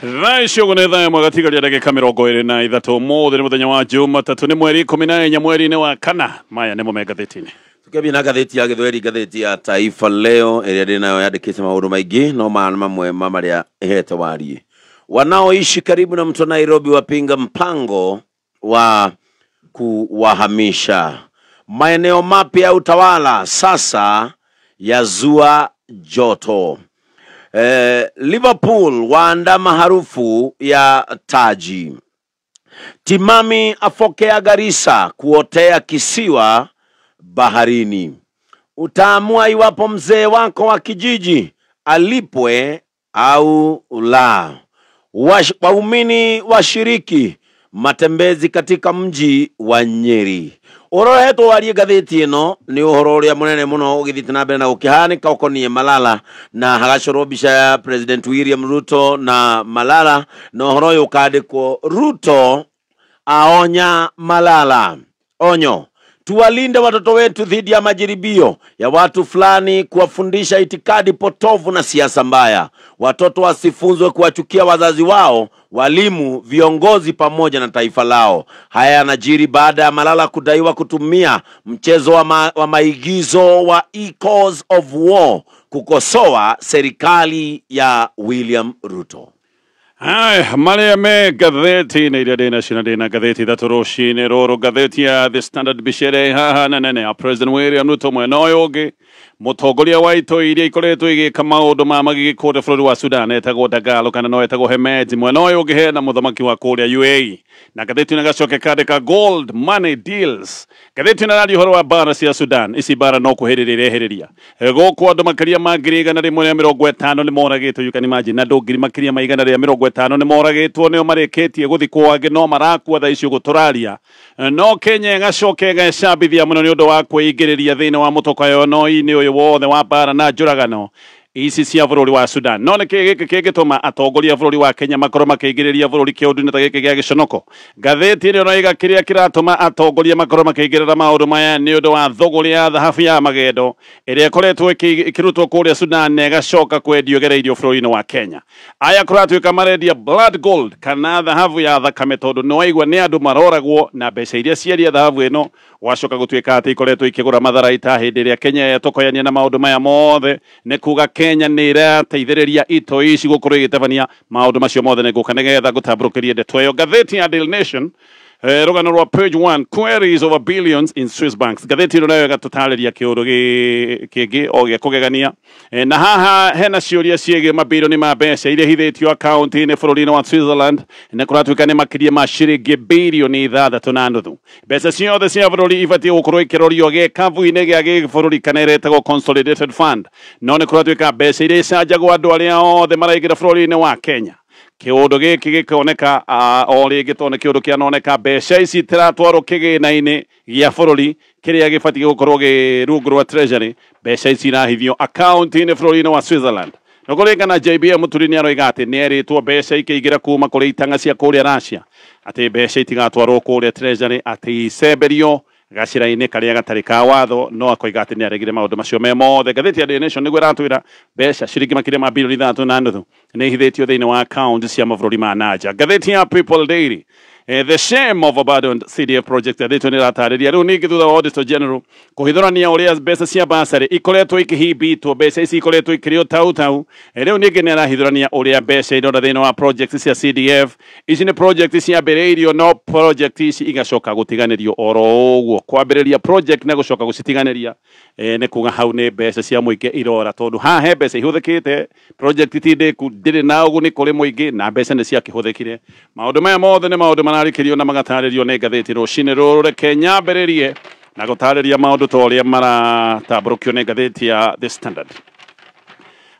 Thaa icio ũguo nĩ thaa ĩmwe gatigaria ndagĩka 23 ũmũthĩ nĩ mũthenya wa Jumatatũ nĩ mweri 14 mweri-inĩ wa kana. Maya nĩmo me ngathĩti-inĩ. Tukĩambia na ngathĩti ya Gĩthweri, ngathĩti ya Taifa Leo ĩrĩa ndĩ nayo yandĩkĩte maũndũ maingĩ, no maya nĩ mamwe ma marĩa ĩhete wariĩ. Wanaoishi karibu na mto Nairobi wapinga mpango wa kuwahamisha. Maeneo mapya ya utawala sasa yazua joto. Liverpool waandama harufu ya taji. Timami afokea Garissa kuotea kisiwa baharini. Utaamua iwapo mzee wako wa kijiji alipwe au la. Waumini washiriki matembezi katika mji wa Nyeri. Ũrohetwo warie ngathĩti ĩno nĩ ũhoro ũrĩa mũnene mũno ũgĩthiĩte na mbere na gũkĩhanĩka ũkoniĩ Malala, na hagacorwo mbica ya President William Ruto na Malala, na ũhoro ũyũ ũkandĩkwo Ruto aonya Malala. Onyo, tuwalinde watoto wetu dhidi ya majaribio ya watu fulani kuwafundisha itikadi potovu na siasa mbaya. Watoto wasifunzwe kuwachukia wazazi wao, walimu, viongozi pamoja na taifa lao. Haya yanajiri baada ya Malala kudaiwa kutumia mchezo wa maigizo wa Echoes of War kukosoa serikali ya William Ruto. Haya, marĩa me ngathĩti-inĩ iria ndĩnacio na ndĩna ngathĩti ithatũ rũcinĩ rũrũ. Ngathĩti ya The Standard mbica ĩrĩa ĩ haha na nene ya President William Ruto, mwena ũyũ ũngĩ mũtongoria wa itoi iria ikoretwo igĩka maũndũ ma magigi kũrĩa bũrũri wa Sudan etagwo Dagalo kana no etagwo Hemedi. Mwena ũyũ ũngĩ hena mũthamaki wa kũrĩa UAE. Na ngathĩti ĩno ĩgacoka ĩkandĩka Gold Money Deals. Ngathĩti ĩno ĩraria ũhoro wa mbara cia Sudan. Ici mbara no kwĩhĩrĩria irehĩrĩria. Gũkũ andũ makĩria ma 150,000 nĩ moragĩtwo, you can imagine, na andũ ngiri makĩria ma 150 nĩ moragĩtwo, nĩo marĩkĩtie gũthikwo, angĩ no marakua thaa ici ũguo tũraria. No Kenya ĩgacoka ĩgecambithia mũno nĩ ũndũ wa kwĩingĩrĩria thĩinĩ wa mũtokayo-inĩ ũyũ wothe wa mbara na njũragano ici cia bũrũri wa Sudan. No nĩkĩ gĩkĩ kĩngĩtũma atongoria a bũrũri wa Kenya makorwo makĩingĩrĩria bũrũri kĩũndũ-inĩ ta gĩkĩ gĩa gĩconoko? Ngathĩti ĩno ĩroiga kĩrĩa kĩratũma atongoria makorwo makĩingĩrĩra maũndũ maya nĩ ũndũ wa thũgũrĩ ya thahabu ya magendo ĩrĩa ĩkoretwo ĩkĩrutwo kũrĩa Sudan na ĩgacoka kwendio ĩgereirio bũrũri-inĩ wa Kenya. Aya kũratuĩka marendia blood gold kana thahabu ya thakame, tondũ nĩwaigua nĩ andũ maroragwo na mbeca iria ciendia thahabu ĩno gwacoka gũtuĩka atĩ ikoretwo ikĩgũra matharaita hĩndĩ ĩrĩa Kenya yetokoyania na maũndũ maya mothe. Nĩ kuga Kenya nĩ ĩrateithĩrĩria itoi ici gũkorwo igĩtabania maũndũ macio mothe. Nĩ ngũka nĩgetha ngũtambũrũkĩrie ndeto ĩyo. Ngathĩti ya Daily Nation, rũgano rwa page 1, queries over billions in Swiss banks. Ngathĩti ĩno nayo ĩgatũtarĩria kĩũndũ kĩngĩ o gĩa kũgegania. Na haha hena ciũria ciĩgiĩ mabirioni ma mbeca iria hithĩtio akaunti-inĩ bũrũri-inĩ wa Switzerland. Nĩ kũratuĩka nĩ makĩria ma ciringi birioni 6.5. Mbeca ciothe cia bũrũri ibatiĩ gũkorwo ikĩrorio gĩkabu-inĩ gĩa gĩbũrũri kana ĩrĩa ĩtagwo Consolidated Fund. No nĩ kũratuĩka mbeca iria icanjagwo andũ arĩa othe maraingĩra bũrũri-inĩ wa Kenya. Kĩũndũ gĩkĩ gĩkoneka o rĩngĩ tondũ nĩ kĩũndũ kĩanoneka mbeca ici itiratwarwo kĩgĩna-inĩ gĩa bũrũri kĩrĩa gĩbatiĩ gũkorwo gĩ rungu rwa Treasury. Mbeca ici irahithio akaunti-inĩ bũrũri-inĩ wa Switzerland. Na kũringana na JBM Mũturi nĩ aroiga atĩ nĩ erĩtwo mbeca ikĩingĩra kuma kũrĩ itang'a cia kũrĩa Russia, atĩ mbeca itigatwarwo kũrĩa Treasury, atĩ icemberio gacĩra-inĩ karĩa gatarĩ ka watho. No akoiga atĩ nĩ aregire maũndũ macio me mothe. Ngathĩti ya Daily Nation nĩguo ĩratwĩra mbeca ciringi makĩria ma birioni 6.5 nĩ ihithĩtio thĩinĩ wa akaunti cia mabũrũri ma nanja. Ngathĩti ya People Daily, the shame of abandoned CDF project. Ngathĩti ĩno ĩratarĩria rĩu ningĩ thutha wa Auditor General kũhithũrania ũrĩa mbeca cia bursary ikoretwo ikĩhimbitwo, mbeca ici ikoretwo ikĩrĩo tau tau. Rĩu ningĩ nĩ arahithũrania ũrĩa mbeca ironda thĩinĩ wa project cia CDF. Ici nĩ project ciambĩrĩirio, no project ici igacoka gũtiganĩrio oro ũguo. Kwambĩrĩria project na gũcoka gũcitiganĩria, nĩ kuga hau nĩ mbeca cia mũingĩ irora, tondũ haha he mbeca ihũthĩkĩte, project ti ndĩku, ndĩrĩ na ũguni kũrĩ mũingĩ, na mbeca nĩ ciakĩhũthĩkire. Maũndũ maya mothe nĩ maũndũ mararĩkĩrio na magatarĩrio nĩ ngathĩti rũcinĩ rũrũ. Reke nyambĩrĩrie na gũtarĩria maũndũ ta ũrĩa maratambũrũkio nĩ ngathĩti ya The Standard.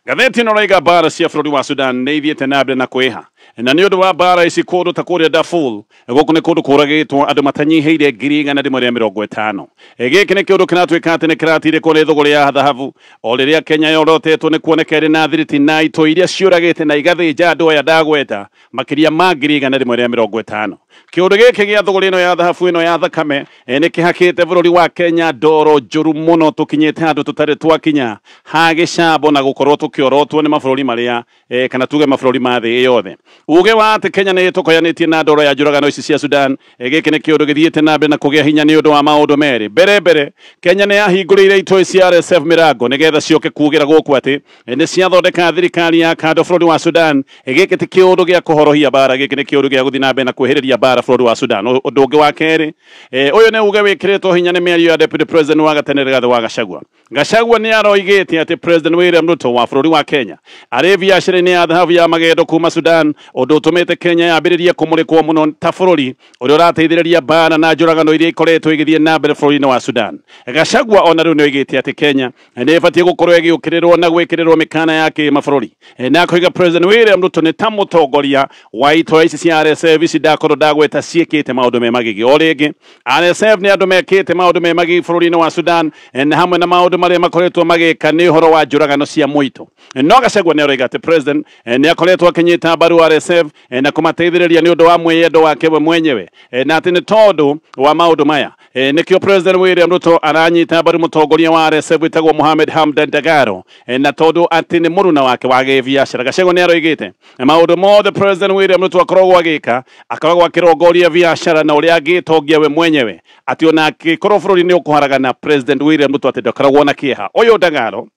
Ngathĩti ĩno ĩraiga mbara cia bũrũri wa Sudan nĩ ithiĩte na mbere na kwĩha, na nĩ ũndũ wa mbara ici kũndũ ta kũrĩa Darfur. Gũkũ nĩ kũndũ kũragĩtwo andũ matanyihĩire 150,000. Gĩkĩ nĩ kĩũndũ kĩratuĩka atĩ nĩ kĩratirĩkwo nĩ thũgũrĩ ya thahabu o rĩrĩa Kenya yorotetwo nĩ kuoneka ĩrĩ na thiriti na itoi iria ciũragĩte na igathĩnja andũ aya ndagweta makĩria ma 150,000. Kĩũndũ gĩkĩ gĩa thũgũrĩ ĩno ya thahabu ĩno ya thakame nĩ kĩhakĩte bũrũri wa Kenya ndoro njũru mũno, tũkinyĩte handũ tũtarĩ twakinya ha gĩcambo na gũkorwo tũkĩorotwo nĩ mabũrũri marĩa kana tuge mabũrũri ma thĩ yothe. Uge wa atĩ Kenya nĩ ĩtũkoyanĩtie na ndoro ya njũragano ici cia Sudan, gĩkĩ nĩ kĩũndũ gĩthiĩte na mbere na kũgĩa hinya nĩ ũndũ wa maũndũ merĩ. Mbere mbere, Kenya nĩ yahingũrĩire itoi cia RSF mĩrango nĩgetha ciũke kugĩra gũkũ atĩ nĩ ciathondeka thirikari ya kando bũrũri wa Sudan. Gĩkĩ ti kĩũndũ gĩa kũhorohia mbara, gĩkĩ nĩ kĩũndũ gĩa gũthiĩ na mbere na kwĩhĩrĩria mbara bũrũri wa Sudan. Ũndũ ũngĩ wa kerĩ, ũyũ nĩ uge wĩkĩrĩtwo hinya nĩ mĩario ya Deputy President wa gatene Rigathĩ wa Gachagua. Gachagua nĩ aroigĩte atĩ President William Ruto wa bũrũri wa Kenya arĩ biacara-inĩ ya thahabu ya magendo kuma Sudan, ũndũ ũtũmĩte Kenya yambĩrĩrie kũmũrĩkwo mũno ta bũrũri ũrĩa ũrateithĩrĩria mbara na njũragano iria ikoretwo igĩthiĩ na mbere bũrũri-inĩ wa Sudan. Gachagua ona rĩu nĩ oigĩte atĩ Kenya nĩ ĩbatiĩ gũkorwo ĩgĩũkĩrĩrwo na gwĩkĩrĩrwo mĩkana ya kĩmabũrũri, na akoiga President William Ruto nĩ ta mũtongoria wa itoi ici cia RSF ici ndakorwo ndagweta ciĩkĩte maũndũ me magigi. O rĩngĩ RSF nĩ andũ mekĩte maũndũ me magigi bũrũri-inĩ wa Sudan, na hamwe na maũndũ marĩa makoretwo magĩka nĩ ũhoro wa njũragano cia mũito. No Gachagua nĩ aroiga atĩ President nĩ akoretwo akĩnyita mbaru RSF na kũmateithĩrĩria nĩ ũndũ wa mwĩyendo wake we mwenyewe, na atĩ nĩ tondũ wa maũndũ maya nĩkĩo President William Ruto aranyita mbaru mũtongoria wa RSF wĩtagwo Mohamed Hamdan Dagalo, na tondũ atĩ nĩ mũruna wake wa gĩbiacara. Gachagua nĩ aroigĩte maũndũ mothe President William Ruto akoragwo agĩka, akoragwo akĩrongoria biacara na ũrĩa angĩtongia we mwenyewe, atĩ ona angĩkorwo bũrũri nĩ ũkũharagana President William Ruto atĩ ndakoragwo na kĩeha. Ũyũ Dagalo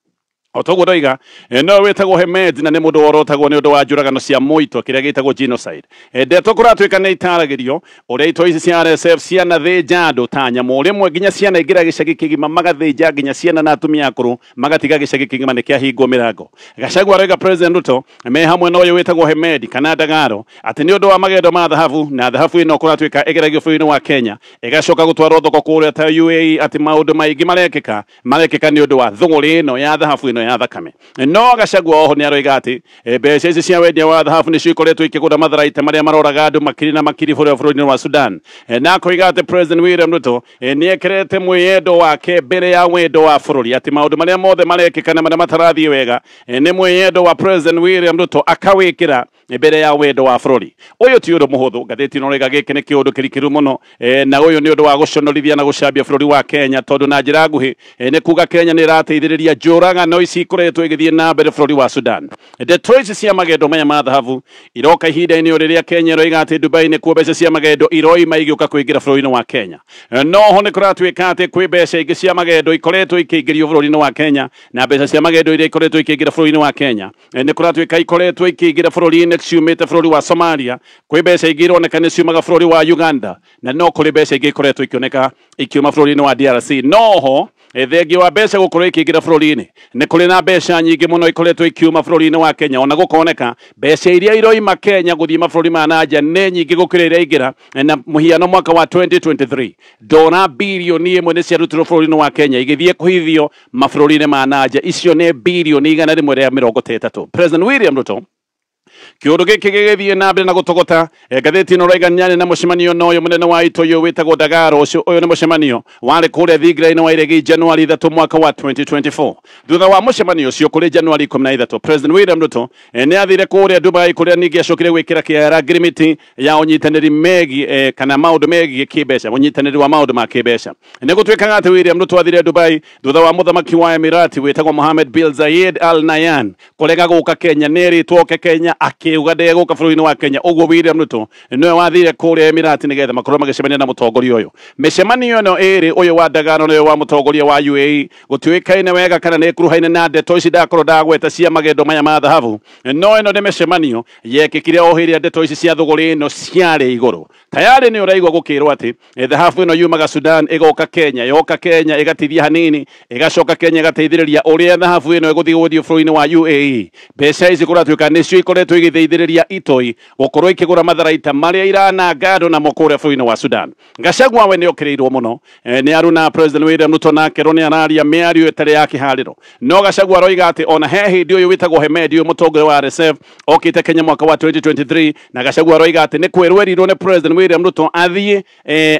o toguo ndoiga no wĩtagwo Hemed na nĩ mũndũ worotagwo nĩ ũndũ wa njũragano cia mũito kĩrĩa gĩtagwo genocide. Ndeto kũratuĩka nĩ itaragĩrio ũrĩa itoi ici cia RSF cianathĩnja andũ ta nyamũ, rĩmwe nginya ciana ingĩra gĩcagi kĩgima magathĩnja nginya ciana na atumia akũrũ magatiga gĩcagi kĩgima nĩ kĩahingwo mĩrango. Gachagua aroiga President Ruto me hamwe na ũyũ wĩtagwo Hemedi kana Dagalo atĩ nĩ ũndũ wa magendo ma thahabu, na thahabu ĩno kũratuĩka ĩgeragio bũrũri-inĩ wa Kenya ĩgacoka gũtwarwo thoko kũrĩa ta UAE, atĩ maũndũ maingĩ marekĩka nĩ ũndũ wa thũgũrĩ ĩno ya thahabu ĩno ya thakame. No Gachagua oho nĩ aroiga atĩ mbeca ici cia wendia wa thahabu nĩcio ikoretwo ikĩgũra matharaita marĩa maroraga andũ makiri na makiri bũrũri-inĩ wa Sudan, na akoiga atĩ President William Ruto nĩ ekĩrĩte mwĩyendo wake mbere ya wendo wa bũrũri, atĩ maũndũ marĩa mothe marekĩka na marĩa matarathiĩ wega nĩ mwĩyendo wa President William Ruto akawĩkĩra mbere ya wendo wa bũrũri. Ũyũ ti ũndũ mũhũthũ, ngathĩti ĩno ĩroiga gĩkĩ nĩ kĩũndũ kĩrikĩru mũno, na ũyũ nĩ ũndũ wa gũconorithia na gũcambia bũrũri wa Kenya, tondũ na njĩra nguhĩ nĩ kuga Kenya nĩ ĩrateithĩrĩria njũragano ici ikoretwo igĩthiĩ na mbere bũrũri wa Sudan. Ndeto ici cia magendo maya ma thahabu iroka ihinda-inĩ o rĩrĩa Kenya ĩroiga atĩ Dubai nĩkuo mbeca cia magendo iroima igĩũka kũingĩra bũrũri-inĩ wa Kenya. No ho nĩ kũratuĩka atĩ kwĩ mbeca ingĩ cia magendo ikoretwo ikĩingĩrio bũrũri-inĩ wa Kenya, na mbeca cia magendo iria ikoretwo ikĩingĩra bũrũri-inĩ wa Kenya nĩ kũratuĩka ikoretwo ikĩingĩra bũrũri-inĩ ciumĩte bũrũri wa Somalia, kwĩ mbeca ingĩ ironeka nĩ ciumaga bũrũri wa Uganda, na no kũrĩ mbeca ingĩ ikoretwo ikĩoneka ikiuma bũrũri-inĩ wa DRC. No ho thengia wa mbeca gũkorwo ikĩingĩra bũrũri-inĩ nĩ kũrĩ na mbeca nyingĩ mũno ikoretwo ikiuma bũrũri-inĩ wa Kenya, ona gũkoneka mbeca iria iroima Kenya gũthiĩ mabũrũri ma na nja nĩ nyingĩ gũkĩra iria ingĩra. Na mũhiano mwaka wa 2023 dora birioni 1 nĩ ciarutirwo bũrũri-inĩ wa Kenya igĩthiĩ kũhithio mabũrũri-inĩ ma na nja, icio nĩ birioni 130. President William Ruto kĩũndũ gĩkĩ gĩgĩthiĩ na mbere na gũtogota, ngathĩti ĩno ĩroiga nĩarĩ na mũcemanio na ũyũ mũnene wa itoi ũyũ wĩtagwo Dagalo. Ũcio ũyũ nĩ mũcemanio warĩ kũrĩa thingira-inĩ wa Iregi Januari 3 mwaka wa 2024. Thutha wa mũcemanio ũcio kũrĩ Januari 13 President William Ruto nĩ athire kũrĩa Dubai, kũrĩa ningĩ acokire gwĩkĩra kĩara ngirimiti ya ũnyitanĩri megiĩ kana maũndũ megiĩ kĩmbeca, ũnyitanĩri wa maũndũ ma kĩmbeca. Nĩ gũtuĩkaga atĩ William Ruto athire Dubai thutha wa mũthamaki wa Emirati wĩtagwo Mohammed bin Zayed Al Nahyan kũrega gũka Kenya, nĩ erĩtwo oke Kenya akiuga ndegũka bũrũri-inĩ wa Kenya. Ũguo William Ruto nĩwe wathire kũrĩa Emirati nĩgetha makorwo magĩcemania na mũtongoria ũyũ. Mĩcemanio ĩno ĩrĩ, ũyũ wa Dagalo na ũyũ wa mũtongoria wa UAE, gũtiũĩkaine wega kana nĩ ĩkuruhaine na ndeto ici ndakorwo ndagweta cia magendo maya ma thahabu, no ĩno nĩ mĩcemanio yekĩkire o hĩrĩa ndeto ici cia thũgũrĩ ĩno ciarĩ igũrũ. Tayarĩ nĩ ũraigua gũkĩrwo atĩ thahabu ĩno yumaga Sudan ĩgoka Kenya, yoka Kenya ĩgatithia hanini, ĩgacoka Kenya ĩgateithĩrĩria ũrĩa thahabu ĩno ĩgũthiĩ gũthiĩ bũrũri-inĩ wa UAE. Mbeca ici kũratuĩka nĩcio ikoretwo igĩteithĩrĩria itoi gũkorwo ikĩgũra matharaita marĩa irananga andũ namo kũrĩa bũrũri-inĩ wa Sudan. Gachagua we nĩ okĩrĩirwo mũno nĩ aruna President William Ruto, nake nĩ araria mĩario ĩtarĩ ya kĩharĩro. No Gachagua aroiga atĩ ona he hĩndĩ ũyũ wĩtagwo Hemedi, ũyũ mũtongoria wa RSF okĩte Kenya mwaka wa 2023, na Gachagua aroiga atĩ nĩ kwĩrwo erirwo nĩ President William Ruto athiĩ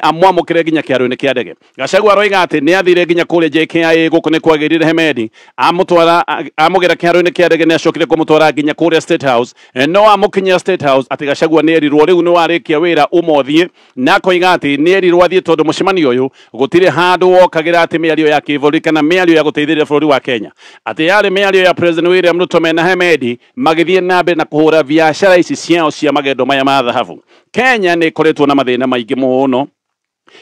amwamũkĩre nginya kĩharo-inĩ kĩa ndege. Gachagua aroiga atĩ nĩ athire nginya kũrĩa JKIA gũkũ nĩ kwagĩrire Hemedi amũtwara amũgera kĩharo-inĩ kĩa ndege, nĩ acokire kũmũtwara nginya kũrĩa State House, No amũkinyia State House atĩ Gachagua nĩ erirwo rĩu nĩ warĩkia wĩra ũmothiĩ, na akoiga atĩ nĩ erirwo athiĩ tondũ mũcemanio ũyũ gũtirĩ handũ wokagĩra atĩ mĩario ya kĩbũrũri kana mĩario ya gũteithĩrĩria bũrũri wa Kenya, atĩ yarĩ mĩario ya President William Ruto mena Hemedi magĩthiĩ na mbere na kũhũra biacara ici ciao cia magendo maya ma thahabu. Kenya nĩ ĩkoretwo na mathĩna maingĩ mũno,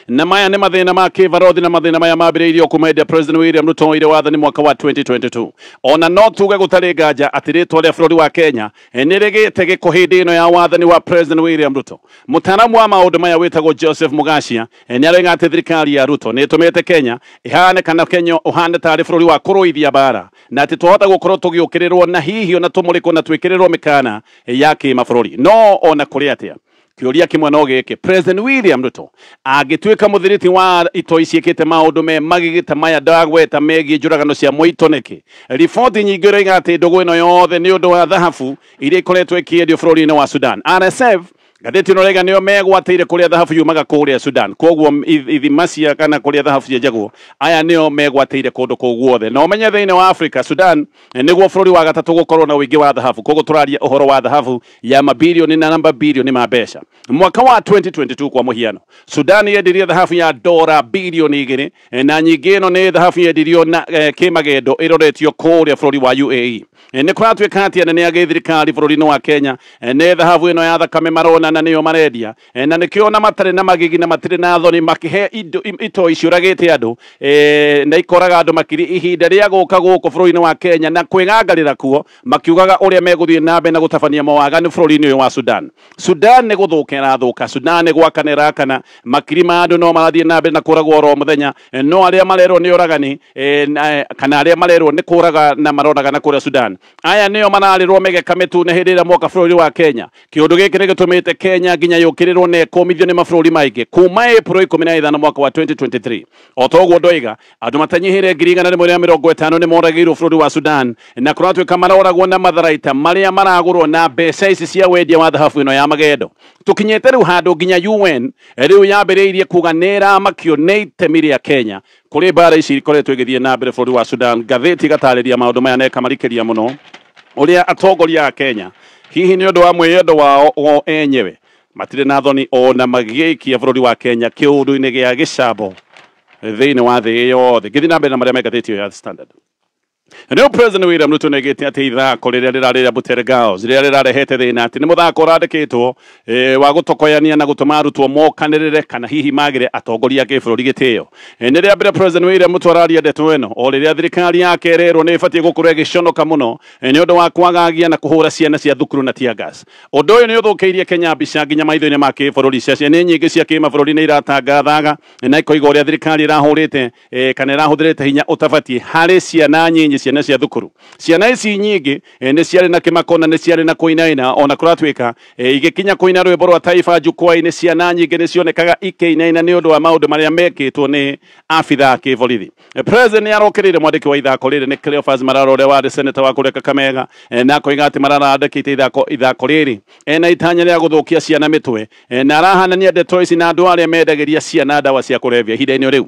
na maya nĩ mathĩna ma kĩbarothi na mathĩna maya mambĩrĩirio kuma hĩndĩ ya President William Ruto oire wathani mwaka wa 2022. Ona no tuge gũtarĩ nganja atĩ rĩtwa rĩa bũrũri wa Kenya nĩ rĩgĩte gĩko hĩndĩ ĩno ya wathani wa President William Ruto. Mũtaaramu wa maũndũ maya wĩtagwo Joseph Mugacia nĩ aroiga atĩ thirikari ya Ruto nĩ ĩtũmĩte Kenya ĩhane kana Kenya ũhane tarĩ bũrũri wa kũrũithia mbara, na atĩ twahota gũkorwo tũgĩũkĩrĩrwo na hihi ona tũmũrĩkwo na twĩkĩrĩrwo mĩkana ya kĩmabũrũri. No ona kũrĩ atĩa, kĩũria kĩmwe no gĩkĩ, President William Ruto angĩtuĩka mũthiriti wa itoi ciĩkĩte maũndũ me magigita maya ndagweta megiĩ njũragano cia mũito nĩkĩ? Riboti nyingĩ iroiga atĩ ndũgũ ĩno yothe nĩ ũndũ wa thahabu iria ikoretwo ikĩendio bũrũri-inĩ wa Sudan. RSF ngathĩti ĩno ĩroiga nĩo megwatĩire kũrĩa thahabu yumaga kũrĩa Sudan, koguo ithima cia kana kũrĩa thahabu cienjagwo aya nĩo megwatĩire kũndũ kũu guothe. Na ũmenye thĩinĩ wa Africa, Sudan nĩguo bũrũri wa gatatũ gũkorwo na ũingĩ wa thahabu, koguo tũraria ũhoro wa thahabu ya mabirioni na namba birioni ma mbeca. Mwaka wa 2022 kwa mũhiano, Sudan yendirie thahabu ya dora birioni 2, na nyingĩ ĩno nĩ thahabu yendirio na kĩmagendo ĩroretio kũrĩa bũrũri wa UAE. Nĩ kũratuĩka atĩ anene a gĩthirikari bũrũri-inĩ wa Kenya nĩ thahabu ĩno ya thakame marona na nĩyo marendia, na nĩkĩo ona matarĩ na magigi na matirĩ na thoni makĩhe indo itoi ciũragĩte andũ na ikoraga andũ makiri ihinda rĩa gũka gũkũ bũrũri-inĩ wa Kenya na kwĩgangarĩra kuo makiugaga ũrĩa megũthiĩ na mbere na gũtabania mawaganu bũrũri-inĩ ũyũ wa Sudan. Sudan nĩ gũthũka ĩrathũka, Sudan nĩ gwakana ĩrakana, makiri ma andũ no marathiĩ na mbere na kũragwo oro mũthenya, no arĩa marerwo nĩ oragani kana arĩa marerwo nĩ kũraga na maroraga na kũrĩa Sudan, aya nĩo mararĩrwo mĩgeka mĩtune hĩndĩ ĩrĩa moka bũrũri wa Kenya. Kĩũndũ gĩkĩ nĩ gĩtũmĩte Kenya nginya yũkĩrĩrwo na ĩkũmithio nĩ mabũrũri maingĩ kuma April 15 mwaka wa 2023. O ta ũguo ndoiga, andũ matanyihĩire 150 nĩ moragĩirwo bũrũri wa Sudan, na kũratuĩka maroragwo na matharaita marĩa maragũrwo na mbeca ici cia wendia wa thahabu ĩno ya magendo. Tũkinyĩte rĩu handũ nginya UN rĩu yambĩrĩirie kuga nĩ ĩramakio nĩ itemi rĩa Kenya kũrĩ mbara ici ikoretwo igĩthiĩ na mbere bũrũri wa Sudan. Ngathĩti ĩgatarĩria maũndũ maya na ĩkamarikĩria mũno ũrĩa atongoria a Kenya hihi nĩ ũndũ wa mwĩyendo wao o enyewe matirĩ na thoni ona magĩikia bũrũri wa Kenya kĩũndũ-inĩ gĩa gĩcambo thĩinĩ wa thĩ yothe. Ngĩthiĩ na mbere na marĩa me ngathĩti ĩyo ya Standard. Nĩo President William Ruto nĩaugĩte atĩ ithako rĩrĩa rĩrarĩ rĩa Butere Girls rĩrĩa rĩrarehete thĩna atĩ nĩ mũthako ũrandĩkĩtwo wa gũtokoyania na gũtũma arutwo mokanĩrĩre kana hihi magĩre atongoria a kĩbũrũri gĩtĩo. Nĩ rĩa mbere President William Ruto araria ndeto ĩno o rĩrĩa thirikari yake ĩrerwo nĩ ĩbatiĩ gũkorwo ĩgĩconoka mũno nĩ ũndũ wa kwagagia na kũhũra ciana cia thukuru na tear gas. Ũndũ ũyũ nĩ ũthũkĩirie Kenya mbica nginya maitho-inĩ ma kĩbũrũri. Ciana nyingĩ cia kĩmabũrũri nĩ iratangathaga na ikoiga ũrĩa thirikari ĩrahũrĩte kana ĩrahũthĩrĩte hinya ũtabatiĩ harĩ ciana nyinyi, ciana cia thukuru. Ciana ici nyingĩ nĩ ciarĩ na kĩmako na nĩ ciarĩ na kũinaina, ona kũratuĩka igĩkinya kũina rwĩmbo rwa taifa jukwaa-inĩ, ciana nyingĩ nĩ cionekaga ikĩinaina nĩ ũndũ wa maũndũ marĩa mekĩtwo nĩ abithaa a kĩborithi. President nĩ arokĩrĩire mwandĩki wa ithako rĩrĩ nĩ Cleophas Malala ũrĩa warĩ senator wa kũrĩa Kakamega, na akoiga atĩ Malala andĩkĩte ithako rĩrĩ ena itanya rĩa gũthũkia ciana mĩtwe, na arahanania ndeto ici na andũ arĩa mendagĩria ciana ndawa cia kũrebia ihinda-inĩ rĩu.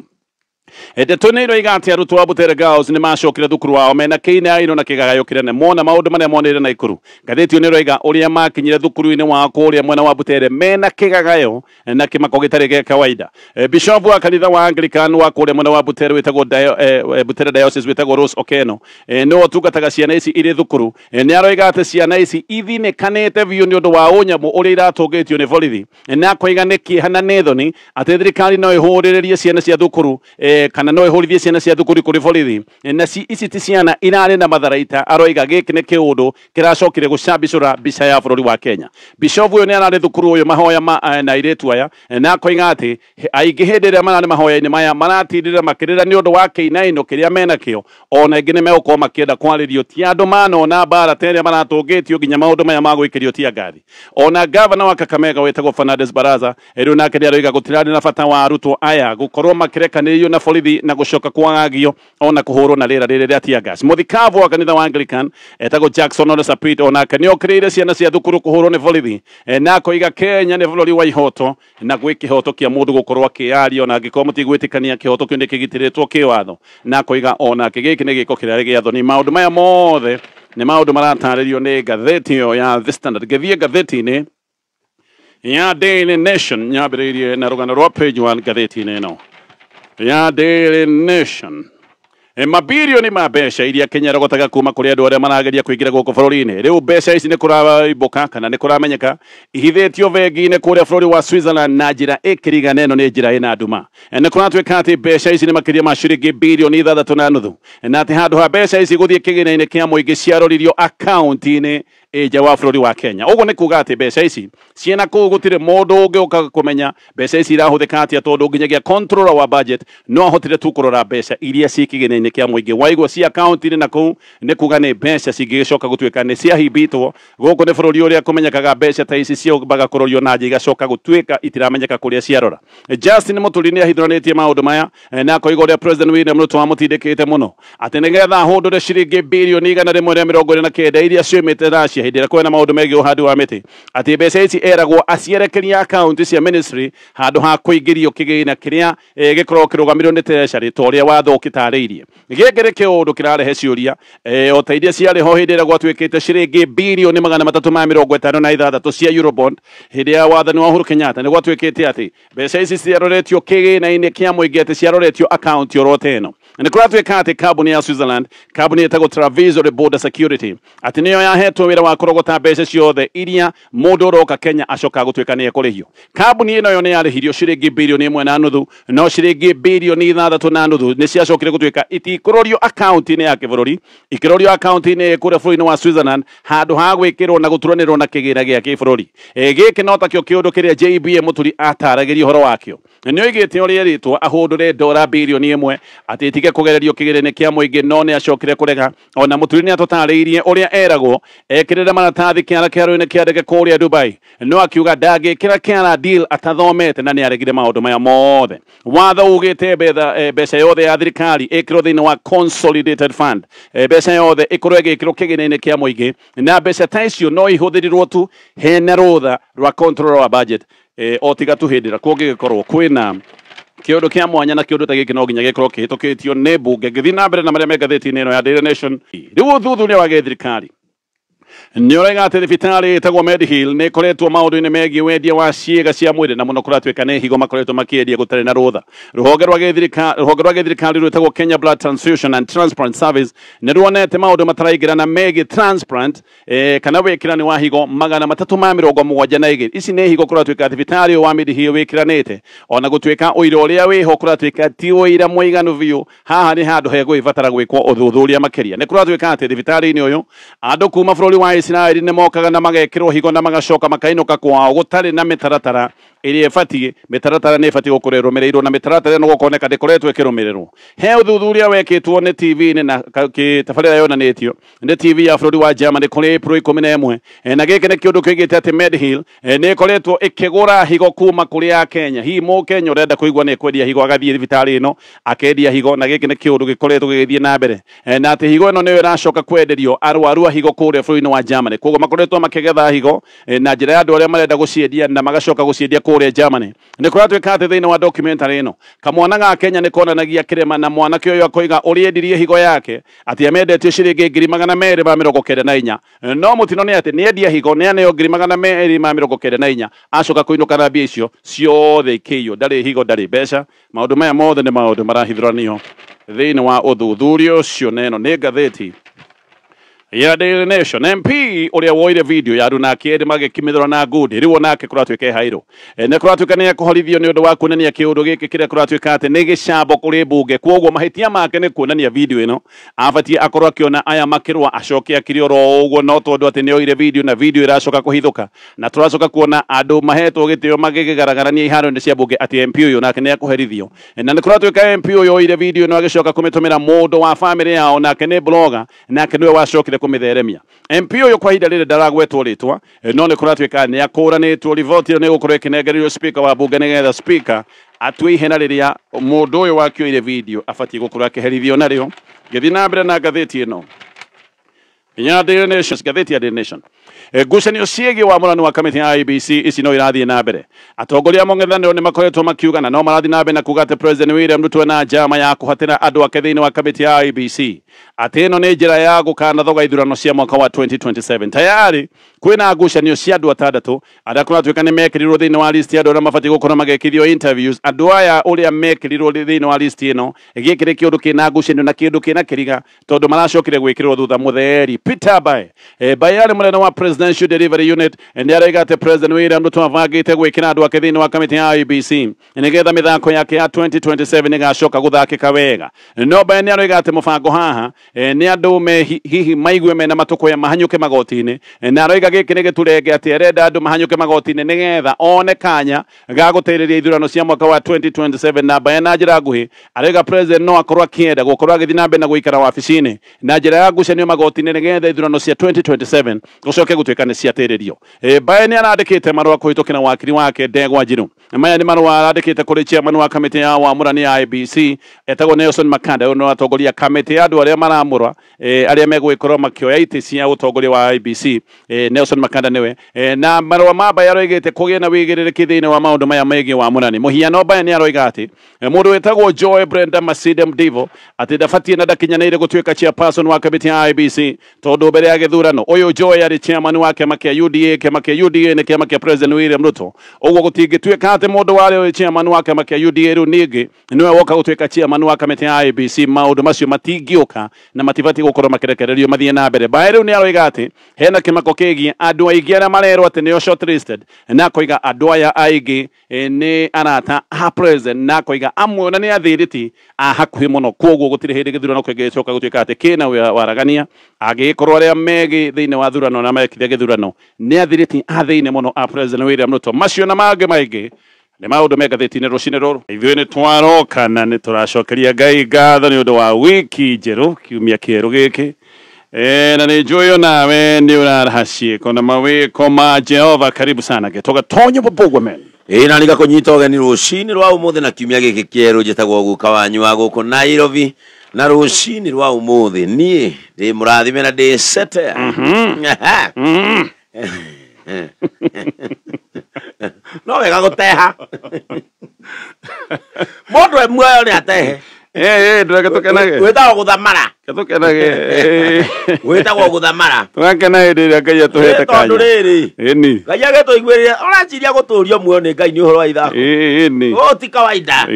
Ndeto nĩ iroiga atĩ arutwo a Butere Girls nĩ macokire thukuru wao mena kĩinaino na kĩgagayo kĩnene mona maũndũ marĩa monire Naikuru. Ngathĩti ĩyo nĩ ĩroiga ũrĩa makinyire thukuru-inĩ wao kũrĩa mwena wa Butere mena kĩgagayo na kĩmako gĩtarĩ gĩa kawaida. Bishop wa kanitha wa Anglican wa kũrĩa mwena wa Butere wĩtagwo Butere Diocese wĩtagwo Rose Okeno, nĩwe ũtungataga ciana ici irĩ thukuru. Nĩ aroiga atĩ ciana ici ithinĩkanĩte biũ nĩ ũndũ wa ũnyamũ ũrĩa iratũngĩtio nĩ borithi, na akoiga nĩ kĩeha na nĩ thoni atĩ thirikari no ĩhũrĩrĩrie ciana cia thukuru kana no ĩhũrithie ciana cia thukuru kũrĩ borithi, na ici ti ciana irarĩ na matharaita. Aroiga gĩkĩ nĩ kĩũndũ kĩracokire gũcambicũra mbica ya bũrũri wa Kenya. Bishop ũyũ nĩ ararĩ thukuru ũyũ mahoya na airĩtu aya, na akoiga atĩ aingĩ hĩndĩ ĩrĩa mararĩ mahoya-inĩ maya maratindĩra makĩrĩra nĩ ũndũ wa kĩinaino kĩrĩa menakĩo, ona aingĩ nĩ megũkorwo makĩenda kwarĩrio ti andũ manona mbara ta ĩrĩa maratũngĩtio nginya maũndũ maya ma gwĩkĩrio tear gas. Ona gavana wa Kakamega wĩtagwo Fernandes Baraza rĩu nake nĩ aroiga gũtirarĩ na bata wa arutwo aya gũkorwo makĩrekanĩrio na borithi na gũcoka kwagagio ona kũhũrwo na rĩera rĩrĩ rĩa tear gas. Mũthikabu wa kanitha wa Anglican etagwo Jackson Ole Sapit onake nĩ okĩrĩire ciana cia thukuru kũhũrwo nĩ borithi, na akoiga Kenya nĩ bũrũri wa ihoto na gwĩ kĩhoto kĩa mũndũ gũkorwo akĩaria ona angĩkorwo mũtigwĩtĩkania kĩhoto kĩu nĩ kĩgitĩrĩtwo kĩwatho, na akoiga onake gĩkĩ nĩ gĩko kĩrĩa gĩa thoni. Maũndũ maya mothe Nĩ maũndũ maratarĩrio nĩ ngathĩti ĩyo ya The Standard. Ngĩthiĩ ngathĩti-inĩ ya Daily Nation, nyambĩrĩirie na rũgano rwa page 1 ngathĩti-inĩ ĩno ya Daily Nation. Mabirioni ma mbeca iria Kenya ĩrogotaga kuma kũrĩ andũ arĩa marageria kũingĩra gũkũ bũrũri-inĩ. Rĩu mbeca ici nĩ kũraimbũka kana nĩ kũramenyeka ihithĩtio bengi-inĩ kũrĩa bũrũri wa Switzerland na njĩra ĩkĩrigana ĩno nĩ njĩra ĩna nduma. Nĩ kũratuĩka atĩ mbeca ici nĩ makĩria ma ciringi birioni 6.5, na atĩ handũ ha mbeca ici gũthiĩ kĩgĩna-inĩ kĩa mũingĩ ciaroririo akaunti-inĩ nja wa bũrũri wa Kenya. Ũguo nĩ kuga atĩ mbeca ici ciĩna kũu gũtirĩ mũndũ ũngĩũka kũmenya mbeca ici irahũthĩka atĩa, tondũ nginyagia controller wa budget no ahotire tu kũrora mbeca iria ciĩ kĩgĩna-inĩ kĩa mũingĩ. Waigua ci akaunti-inĩ na kũu nĩ kuga nĩ mbeca cingĩgĩcoka gũtuĩka nĩ ciahimbĩtwo. Gũkũ nĩ bũrũri ũrĩa kũmenyekaga mbeca ta ici ciambaga kũrorio na nja igacoka gũtuĩka itiramenyeka kũrĩa ciarora. Justin Muturi nĩ ahithũranĩtie maũndũ maya na akoiga ũrĩa President William Ruto amũtindĩkĩte mũno atĩ nĩgetha ahũndũre ciringi birioni 149 iria ciumĩte Russia hĩndĩ ĩrĩa kwĩna maũndũ megiĩ ũhandi wa mĩtĩ, atĩ mbeca ici eragwo acierekeria akaunti cia ministry handũ ha kũingĩrio kĩgĩna kĩrĩa gĩkoragwo kĩrũgamĩrĩirwo nĩ treasury ta ũrĩa watho ũgĩtarĩirie. Gĩkĩ nĩ kĩũndũ kĩrarehe ciũria o ta iria ciarĩ ho hĩndĩ ĩrĩa gwatuĩkĩte ciringi birioni 356 cia Eurobond hĩndĩ ya wathani wa Uhuru Kenyatta. Nĩ gwatuĩkĩte atĩ mbeca ici ciaroretio kĩgĩna-inĩ kĩa mũingĩ, atĩ ciaroretio akaunti oro ta ĩno. Nĩ kũratuĩka atĩ kambuni ya Switzerland, kambuni ĩtagwo Travisory Border Security, atĩ nĩyo yahetwo wĩra wa kũrogota mbeca ciothe iria mũndũ ũroka Kenya acoka gũtuĩka nĩ ekũrĩhio. Kambuni ĩno yo nĩ yarĩhirio ciringi birioni 1.5, no ciringi birioni 6.5 nĩ ciacokire gũtuĩka itikũrorio akaunti-inĩ ya kĩbũrũri, ikĩrorio akaunti-inĩ kũrĩa bũrũri-inĩ wa Switzerland handũ ha gwĩkĩrwo na gũturanĩrwo na kĩgĩna gĩa kĩbũrũri. Gĩkĩ no takĩo kĩũndũ kĩrĩa JBA Muturi ataragĩria ũhoro wakĩo. Nĩ oigĩte ũrĩa erĩtwo ahũndũre ndora birioni 1 atĩ itige kũgererio kĩgĩna-inĩ kĩa mũingĩ, no nĩ acokire kũrega. Ona Muturi nĩ atũtarĩirie ũrĩa eragwo ekĩrĩre maratathi kĩara kĩharo-inĩ kĩa ndege kũrĩa Dubai, no akiuga ndangĩkĩra kĩara deal atathomete na nĩ aregire maũndũ maya mothe. Watho ugĩte mbeca yothe ya thirikari ĩkĩrwo thĩinĩ wa consolidated fund, mbeca yothe ĩkorwo ĩgĩkĩrwo kĩgĩna-inĩ kĩa mũingĩ, na mbeca ta icio no ihũthĩrirwo tu hena rũtha rwa controller wa budget, o tiga tu hĩndĩ ĩrĩa kũngĩgĩkorwo kwĩna kĩũndũ kĩa mwanya, na kĩũndũ ta gĩkĩ no nginya gĩkorwo kĩhĩtũkĩtio nĩ mbunge. Ngĩthiĩ na mbere na marĩa me ngathĩti-inĩ ĩno ya Daily Nation, rĩu ũthuthuria wa gĩthirikari nĩ ũraiga atĩ thibitarĩ ĩtagwo Mediheal nĩ ĩkoretwo maũndũ-inĩ megiĩ wendia wa ciĩga cia mwĩrĩ, na mũno kũratuĩka nĩ higo makoretwo makĩendia gũtarĩ na rũtha. Rũhonge rwa gĩthirikari rwĩtagwo Kenya Blood Transfusion and Transplant Service nĩ ruonete maũndũ mataraingĩrana megiĩ transplant kana wĩkĩrani wa higo 372. Ici nĩ higo kũratuĩka thibitarĩ ũyũ wa Mediheal wĩkĩranĩte, ona gũtuĩka ũira ũrĩa wĩho kũratuĩka ti ũira mũiganu biũ. Haha nĩ handũ hegũgĩbatara gwĩkwo ũthuthuria makĩria. Nĩ kũratuĩka atĩ thibitarĩ-inĩ ũyũ andũ kuma bũrũri wa Isiraeli nĩ mokaga na magekĩrwo higo na magacoka makainũka kwao gũtarĩ na mĩtaratara ĩrĩa ĩbatiĩ. Mĩtaratara nĩ ĩbatiĩ gũkorwo ĩrũmĩrĩirwo, na mĩtaratara ĩno gũkoneka ndĩkoretwo ĩkĩrũmĩrĩrwo. He ũthuthuria wekĩtwo nĩ TV-inĩ na tabarĩra yonanĩtio nĩ TV ya bũrũri wa Germany kũrĩ April 11, na gĩkĩ nĩ kĩũndũ kĩoigĩte atĩ Mediheal nĩ ĩkoretwo ĩkĩgũra higo kuma kũrĩ a Kenya. Hihi mũkenya ũrenda kũigua nĩ ekwendia higo agathiĩ thibitarĩ ĩno akendia higo, na gĩkĩ nĩ kĩũndũ gĩkoretwo gĩgĩthiĩ na mbere, na atĩ higo ĩno nĩyo ĩracoka kwenderio arwaru a higo kũrĩa bũrũri-inĩ wa Germany. Koguo makoretwo makĩgetha higo na njĩra ya andũ arĩa marenda gũciendia na magacoka gũciendia kũrĩa Germany. Nĩ kũratuĩka atĩ thĩinĩ wa documentary ĩno kamwana ga Kenya nĩ konanagia kĩrĩma, na mwanake ũyũ akoiga ũrĩa endirie higo yake atĩ amendetio ciringi 294,000, no mũtino nĩ atĩ nĩ endia higo nĩ aneo 294,000, acoka kũinũka na mbia icio ciothe ikĩiywo, ndarĩ higo ndarĩ mbeca. Maũndũ maya mothe nĩ maũndũ marahithũranio thĩinĩ wa ũthuthuria ũcio, na ĩno nĩ ngathĩti ya Daily Nation. MP ũrĩa woire video ya andũ nake erĩ magĩkimithũra na ngundi, rĩu onake kũratuĩka ehairwo. Nĩ kũratuĩka nĩ ekũhorithio nĩ ũndũ wa kuonania kĩũndũ gĩkĩ kĩrĩa kũratuĩka atĩ nĩ gĩcambo kũrĩ mbunge. Kwoguo mahĩtia make nĩ kuonania video ĩno, abatiĩ akorwo akĩona aya makĩrũa acoke akire oro ũguo, no tondũ atĩ nĩ oire video na video ĩracoka kũhithũka, na tũracoka kuona andũ mahetwo gĩtĩo magĩgĩgaragarania iharo-inĩ cia mbunge atĩ MP ũyũ nake nĩ ekũherithio. Na nĩ kũratuĩka MP ũyũ oire video ĩno agĩcoka kũmĩtũmĩra mũndũ wa famĩlĩ yao, nake nĩ blogger, nake nĩwe wacokire kũmĩtheremia. MP ũyũ kwa ihinda rĩrĩ ndaragwetwo rĩtwa, no nĩ kũratuĩka nĩ akũranĩtwo. Riboti ĩyo nĩ ĩgũkorwo ĩkĩnengererio speaker wa bunge nĩgetha speaker atue ihena rĩrĩa mũndũ ũyũ wakĩoire video abatiĩ gũkorwo akĩherithio narĩo. Ngĩthiĩ na mbere na ngathĩti ĩno ya Daily Nation, ngathĩti ya Daily Nation. Ngucanio ciĩgiĩ wamũrani wa kamĩtĩ ya IEBC ici no irathiĩ na mbere. Atongoria a mũng'ethanĩro nĩ makoretwo makiugana no marathiĩ na mbere na kuga atĩ President William Ruto ena njama ya kũhatĩra andũ ake thĩinĩ wa kamĩtĩ ya IEBC, atĩ ĩno nĩ njĩra ya gũkanathoga ithurano cia mwaka wa 2027. Tayari kwĩna ngucanio cia andũ atandatũ arĩa kũratuĩka nĩ mekĩrirwo thĩinĩ wa list ya andũ arĩa mabatiĩ gũkorwo magĩkithio interviews. Andũ aya ũrĩa mekĩrirwo thĩinĩ wa list ĩno gĩkĩ nĩ kĩũndũ kĩna ngucanio na kĩũndũ kĩna kĩriga, tondũ maracokire gwĩkĩrwo thutha mũtheri Peter Mbae. Mbae arĩ mũnene wa Presidential Delivery Unit nĩ araiga atĩ President William Ruto abangĩte gwĩkĩra andũ ake thĩinĩ wa kamĩtĩ ya IEBC nĩgetha mĩthako yake ya 2027 ĩgacoka gũthakĩka wega. No Mbae nĩ aroiga atĩ mũbango haha nĩ andũ me hihi maigue mena matũkũya mahanyũke magoti-inĩ, na aroiga gĩkĩ nĩ gĩturenge atĩ arenda andũ mahanyũke magoti-inĩ nĩgetha one kanya ga gũteithĩrĩria ithurano cia mwaka wa 2027. Na Mbae na njĩra nguhĩ aroiga President no akorwo akĩenda gũkorwo agĩthiĩ na mbere na gũikara wabici-inĩ na njĩra ya ngucanio magoti-inĩ nĩgetha ithurano cia 2027 gũcoke gũtuĩka nĩ ciatĩrĩrio. Mbae nĩ arandĩkĩte marũa kũhĩtũkĩra wakiri wake Ndegwa Njiru. Maya nĩ marũa arandĩkĩte kũrĩ chairman wa kamĩtĩ ya wamũrani ya IEBC etagwo Nelson Makanda, ũyũ nĩ atongoria kamĩtĩ ya andũ arĩa maramũra arĩa megũgĩkorwo makĩoya itĩ cia ũtongoria wa IEBC. Nelson Makanda nĩwe. Na marũa ma Mbae aroigĩte kũgĩe na wĩigĩrĩrĩki thĩinĩ wa maũndũ maya megiĩ wamũrani. Mũhiano Mbae nĩ aroiga atĩ mũndũ wĩtagwo Joy Brenda Masinde Mdivo atĩ ndabatiĩ na ndakinyanĩire gũtuĩka chairperson wa kamĩtĩ ya IEBC tondũ mbere ya gĩthurano ũyũ Joy arĩ chairman wa kĩama kĩa UDA. Kĩama kĩa UDA nĩ kĩama kĩa President William Ruto. Ũguo gũtingĩtuĩka atĩ mũndũ warĩ chairman wa kĩama kĩa UDA rĩu ningĩ nĩwe woka gũtuĩka chairman wa kamĩtĩ ya IEBC. Maũndũ macio matingĩũka na matibatiĩ gũkorwo makĩrekererio mathiĩ na mbere. Mbae rĩu nĩ aroiga atĩ hena kĩmako kĩgiĩ andũ aingĩ arĩa marerwo atĩ nĩo shortlisted, na akoiga andũ aya aingĩ nĩ arata a President, na akoiga amwe ona nĩ athiriti a hakuhĩ mũno, kwoguo gũtirĩ hĩndĩ gĩthurano kĩngĩcoka gũtuĩka atĩ kĩna waragania angĩgĩkorwo arĩa megĩ thĩinĩ wa thurano na mekire gĩthurano nĩ athiriti a thĩinĩ mũno a President William Ruto. Macio na mangĩ maingĩ nĩ maũndũ me ngathĩti-inĩ rũcinĩ rũrũ. Ithuĩ nĩ twaroka na nĩ tũracokeria Ngai ngatho nĩ ũndũ wa wiki njerũ, kiumia kĩerũ gĩkĩ. Na nĩ njũĩ onawe nĩ ũraraha ciĩko na mawĩko ma Jehova. Karibu sana gĩtoga tonyo bũbũgwe men. Ĩĩ na nĩngakũnyita ũgeni rũcinĩ rwa ũmũthĩ na kiumia gĩkĩ kĩerũ. Njĩtagwo guka wanyu wa gũkũ Nairobi, na rũcinĩ rwa ũmũthĩ niĩ ndĩ mũrathime na ndĩ sete. No wega gũteha mũndũ e muoyo nĩ atehe. Ndũreke tũkenage. Wĩtagwo gũthamara. Tũkenage. Wĩtagwo gũthamara. Tũgakena hĩndĩ ĩrĩa Ngai atũhete kanya. Tondũ rĩrĩ ĩni Ngai agĩtũiguĩrĩra ũraciria gũtũrio muoyo nĩ Ngai nĩ ũhoro wa ithako. Ĩni ũũ ti kawaida.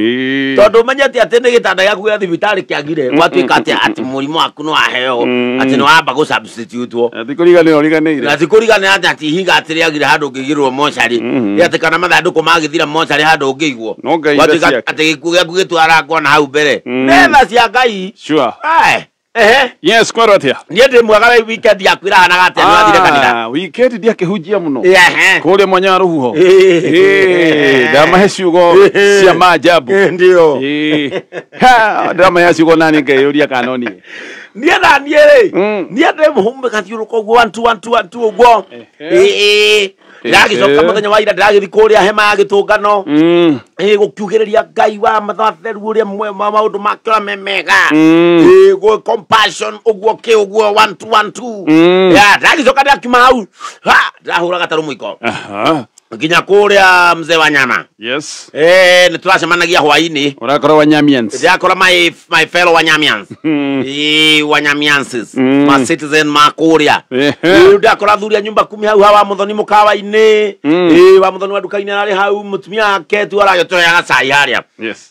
Tondũ ũmenyete atĩ nĩ gĩtanda gĩaku gĩa thibitarĩ kĩagire gwatuĩka atĩ atĩ mũrimũ waku nĩ waheo atĩ nĩ wamba gũ substitute-wo. Na ti kũriganĩra ũriganĩire. Na ti kũriganĩra atĩ atĩ ihiga atĩ rĩagire handũ ũngĩigĩrwo mocarĩ. Atĩ kana mathandũkũ magĩthira mocarĩ handũ ũngĩigwo. No Ngai tha Gwatuĩka ciake. atĩ gĩkuũ gĩaku gĩtwarangwo na hau mbere. Nĩ tha cia Ngai. Sure. Ehe. Yes, kwero atia? Niĩ ndĩ mwega. We weekend yaku ĩrahanaga atĩa? Nĩ wathire kanitha? Weekend ndiakĩhunjia mũno Ehe. kũrĩa mwanya wa rũhuho. Ndamahe ciugo cia maajabu. Ndio. Ha, ndamahe ciugo nani ngeyũria kana niĩ. Niĩ na niĩ rĩ, niĩ ndĩ mũhumbe gathiũrũka ũguo 1 2 1 2 1 2 ũguo. Ĩĩ. Ndĩragĩcoka mũthenya wa ira ndĩragĩthiĩ kũrĩa hema ya gĩtũngano. Ĩĩ gũkiugĩrĩria Ngai wa mathatheru ũrĩa maũndũ make ũrĩa me mega. Ĩĩ gũ compassion ũguo kĩ ũguo 1 2 1 2. Ya ndĩragĩcoka ndĩrakiuma hau. Ha, ndĩrahũra gatarũ mũiko. Nginya kũrĩa mzee wa nyama. Nĩ tũracemanagia hwaĩ-inĩ. Ũrakora Wanyamians. Ndĩrakora my fellow Wanyamians. Ĩĩ Wanyamianses. Ma citizen ma kũrĩa. Rĩu ndakora athuri a nyumba kumi hau hawa Muthoni mũkawa-inĩ. Ĩĩ wa Muthoni wa nduka-inĩ ararĩ hau mũtumia wake tu aragĩtũheaga cai harĩa.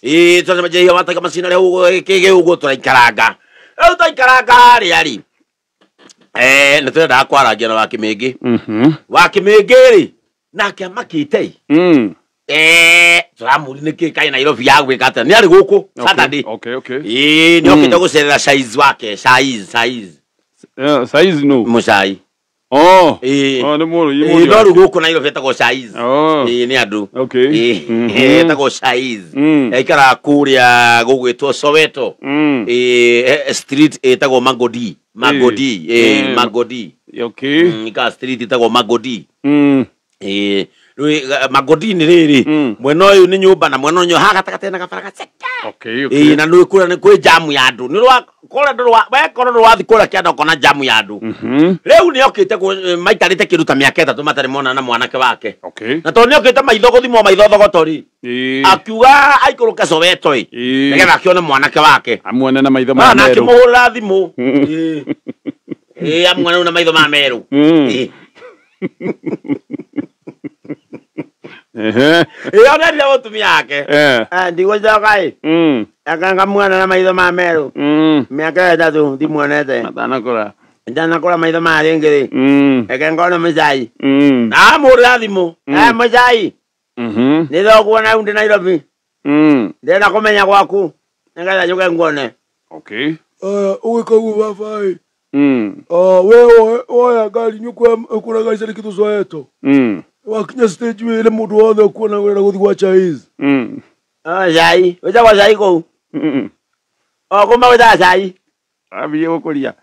Ĩĩ tũracemania wataiga macina rĩa ũguo kĩgĩ ũguo tũraikaranga. Rĩu twaikaranga harĩa rĩ. Nĩ tũrendaga kwarangia na Wakĩmĩngĩ. Wakĩmĩngĩ rĩ nake amakĩte. Tũramũria nĩkĩ kaĩ Nairobi ya gwĩka atĩa? Nĩ arĩ gũkũ Saturday. Okay. Ĩĩ nĩ okĩte gũcerera size wake, size size. Size no. Mũcai. Oh. Ĩĩ. Oh, nĩ mũrũ, Ĩĩ mũrũ. no rĩu gũkũ Nairobi etagwo size. Oh. Ĩĩ nĩ andũ. Okay. Ĩĩ etagwo size. Aikaraga kũrĩa gũgwĩtwo Soweto. Ĩĩ street ĩtagwo Magodi. Magodi. Ĩĩ Magodi. Ika street ĩtagwo Magodi. Ĩĩ rĩu Magodi-inĩ rĩrĩ mwena ũyũ nĩ nyũmba na mwena ũyũ haha gatagatĩ na gabara gaceke. Okay. Ĩĩ na nĩ kũrĩa nĩ kwĩ jamu ya andũ. Nĩ rwa Kũrĩa ndũrĩ wekora ndũrĩ wathi kũrĩa kĩanda ũkona jamu ya andũ. Rĩu nĩ okĩte maikarĩte kĩndũ ta mĩaka 3 matarĩ monana na mwanake wake. Okay. Na tondũ nĩ okĩte maitho gũthimwo maitho thogoto-rĩ, Ĩĩ. akiuga aikũrũke Soweto ĩ, Ĩĩ. nĩgetha akĩone mwanake wake. Amuone na maitho ma Na merũ. akĩmũhũrĩra thimũ. Ĩĩ. Ĩĩ, amuone rĩu na maitho ma merũ. Ĩĩ. Ehe. Ĩĩ, onerire mũtumia wake. Eh. Ndigũcoka ĩ. Akanga mwana na maitho ma merũ. Mĩaka 3 ndimuonete. Matanakũra. Ndanakũra maitho maya rĩngĩ rĩ. Reke ngone mũcai. Na amũhũrĩra thimũ. Mũcai. Nĩ thoguo na rĩu ndĩ Nairobi. Ndĩrenda kũmenya gwaku. Nĩgetha njũke nguone. Okay. Ũgĩka ũguo baba ĩ. We woya ngari nĩ ũkuona ngari ciandĩkĩtwo Soweto. Wakinya stage wĩre mũndũ wothe ũkuona ũrenda gũthiĩ gwa Chaiz. Cai. Wĩtagwo cai kũu? O kũma wĩtaga cai? Ambie gũkũria.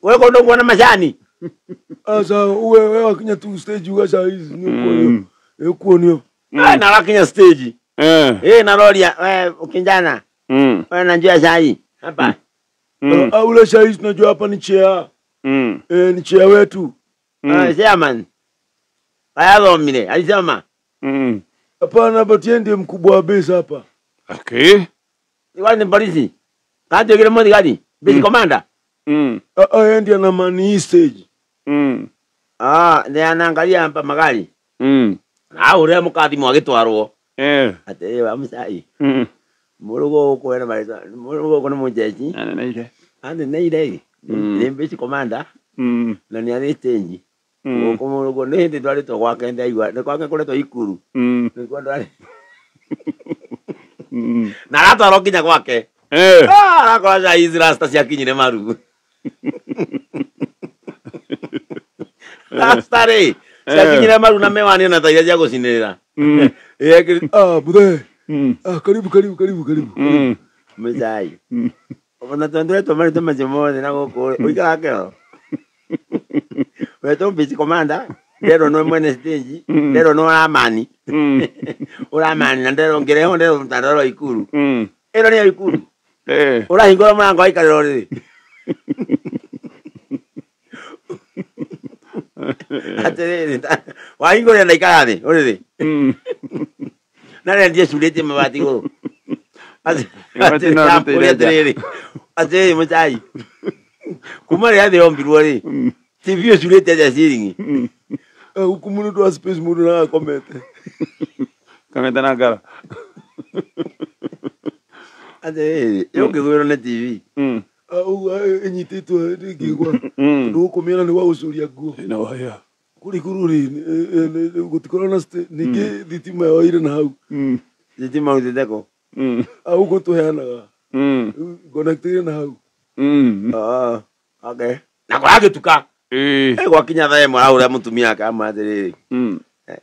Gwĩ kũndũ nguona macani? Aca we wakinya tu stage uga Chaiz nĩ ũkuonio. Nĩ ũkuonio. Na arakinya stage. Eh. Eh, naroria we kijana. Wewe unajua cai? Hapa. Ule Chaiz tunajua hapa ni chair. Ni chair wetu. Chairman. Ayathomire, alisema. Hapana, but yeye ndiye mkubwa wa base hapa. Okay. Wale ni polisi. Kanjo kile mmoja gani? Base commander. Yeye ndiye ana man hii stage. Ndiye anaangalia hapa magari. Na uria mukathimwo agitwarwo. Eh. Atĩrĩ wa mũcai. Mũrũgo gũkũ wena marĩtwa. Mũrũgo gũkũ nĩ mũjeshi. Aneneire. Aneneire. Nĩ base commander. Na nĩ arĩ stage. Gũkũ mũrũgo nĩ hĩndĩ ndwarĩtwo gwake ndaigua. Nĩ gwake kũretwo Ikuru. Nĩkuo ndwarĩ. Na aratwarwo nginya gwake. Eh. Arakora cai ici rasta ciakinyire maru. Rasta rĩ ciakinyire maru na mewani ona ta iria cia gũcinĩrĩra. Muthe. Karibu karibu karibu karibu. Mũcai. Ona tondũ ndũretwo marĩtwa macio mothe na gũkũ ũikaraga kĩoro. Wetwo base commander, nderwo nĩwe mwene stage, nderwo nĩwe ũramani. Ũramani na nderwo ngĩrehwo nderwo mtandao wa Ikuru. Ĩno nĩyo Ikuru. Eh. Ũrahingũra mũrango waikarĩra ũrĩrĩ. Atĩrĩrĩ, wahingũrĩra na ikara thĩ ũrĩrĩ. Na rĩrĩa ndiecurĩtie mabati igũrũ. Mabati no arutĩire nja. Atĩrĩrĩ, atĩrĩrĩ mũcai. Kuma rĩrĩa thĩ yombirwo rĩ, TV ĩcurĩte atĩa ciringi? Huku mũndũ wa space mũndũ na akomete. Kamete na ngara. Atĩrĩrĩ, yũngĩgwĩrwo nĩ TV. Ũguo ĩnyitĩtwo ĩngĩgwa. Tondũ gũkũ mĩena nĩ gwa gũcuria nguo. Ina waya. Kũrĩa igũrũ rĩ, gũtikoragwo na ningĩ thitima yoire na hau. Thitima ũrutĩte kũ? Gũkũ tũheanaga. Connectire na hau. Okay. Na kũragĩtuka. Eh. Gwakinya thaa 1 arahũrĩra mũtumia wake amwĩra atĩrĩrĩ.